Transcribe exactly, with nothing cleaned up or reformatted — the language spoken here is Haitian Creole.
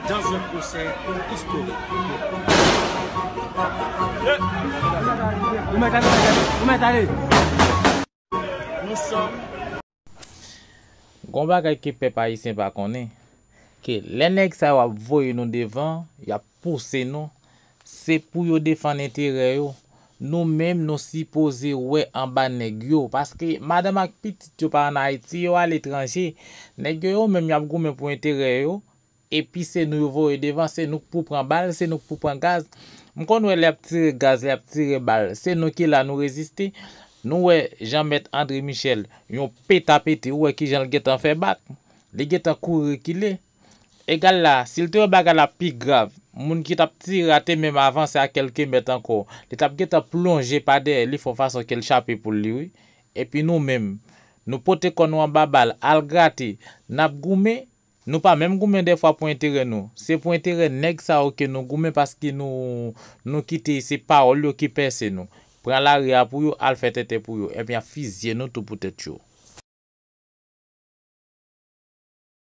Dans un procès historique. Ou mèt ale, ou mèt ale. Nous sommes Gon bagay ke pèp ayisyen pa konnen, ke lè nèg sa yo ap voye nou devan, y ap pouse nou, se pou yo defann enterè yo. Nou menm, nou sipoze wè anba nèg yo, paske madanm ak pitit yo pa ann Ayiti, yo aletranje. Nèg yo, yo menm, y ap goumen pou enterè yo, epi se nou yo voye devan, se nou k pou pran bal, se nou k pou pran gaz. M konn wè lè y ap tire gaz, lè y ap tire bal, se nou ki la, nou reziste. Nou wè jan mèt André Michel, yon peta pete, ou wè kijan l gentan fè bak. Li gentan kouri rekile. Egal la, si l te wè bagay la pi grav, moun ki t ap tire a te menm avanse a kèlke mèt ankò, li t ap gentan plonje pa dèyè li fè yon fason ke l chape poul li, wi. Epi nou menm, nou pote kò nou anba bal, al grate, n ap goumen, nou pa menm goumen dèfwa pou enterè nou. Se pou enterè nèg sa yo ke nou goumen paske nou, nou kite se pawòl yo ki pèse nou. Pran lari a pou yo, al fè tenten pou yo, epi y ap fizye nou tou pou tèt yo.